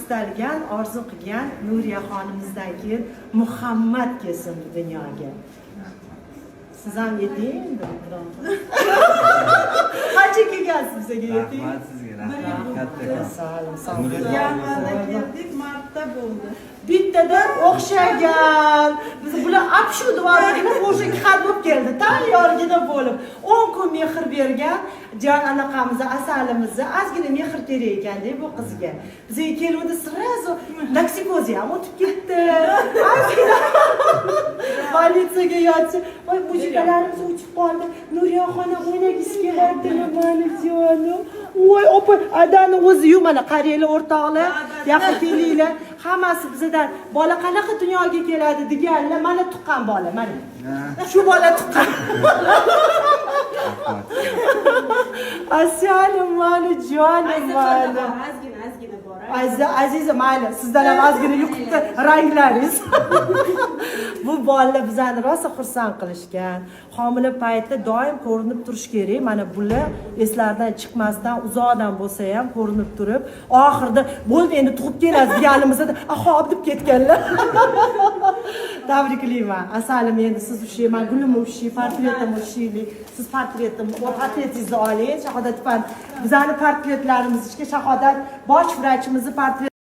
Istalgan, orzu qilgan Nuriya xonimizdan keyin Muhammad kelsin bu dunyoga. Siz ham yeting endi. Qancha kelgansiz bizga, yeting? Rahmat sizga, rahmat kattakon. Sog'lik, sog'lik. Yanvarda keldik, martda bo'ldi. Bittadan o'xshagan. Biz bular apshu dvorligini o'sha xat bo'lib keldi, tayyorgina bo'lib. 10 kun mehr bergan jon anaqamizni, asalimizni ozgina mehr kerak ekanda bu qizga. Bizga keluvdi, сразу toksikozi ham o'tib ketdi. Ozgina больница ga yotsa, voy, mujikalarimiz o'chib qoldi. Nuriyaxona o'ynagisi kelyaptimi, mani jonim? Voy, opa, adani o'zi-yu, mana qaranglar, o'rtoqlar, yaqin kelinglar. Hammasi bizadan bola qanaqa dunyoga keladi deganlar, mana tuqqan bola, mana. Shu bola tuqqan. Rahmat. Asalim, mani jonim, mani. Ozgina, ozgina bor. Aziza, Aziza, mayli, sizdan ham ozgina yuqibdi ranglaringiz. Bu bolalar bizani rosa xursand qilishgan. Homila paytida doim ko'rinib turish kerak. Mana bular eslaridan chiqmasdan, uzoqdan bo'lsa ham ko'rinib turib, oxirida bo'ldi, endi tug'ib kelasiz deganimizda, "A, hop" deb ketganlar. Tabriklayman. Asalim, endi siz ushlayman, gulimni ushlang, portretimni ushlaylik. Siz portretim, portretingizni oling. Shahodat opa, bizani portretlarimiz ishga Shahodat bosh vrachimizni portret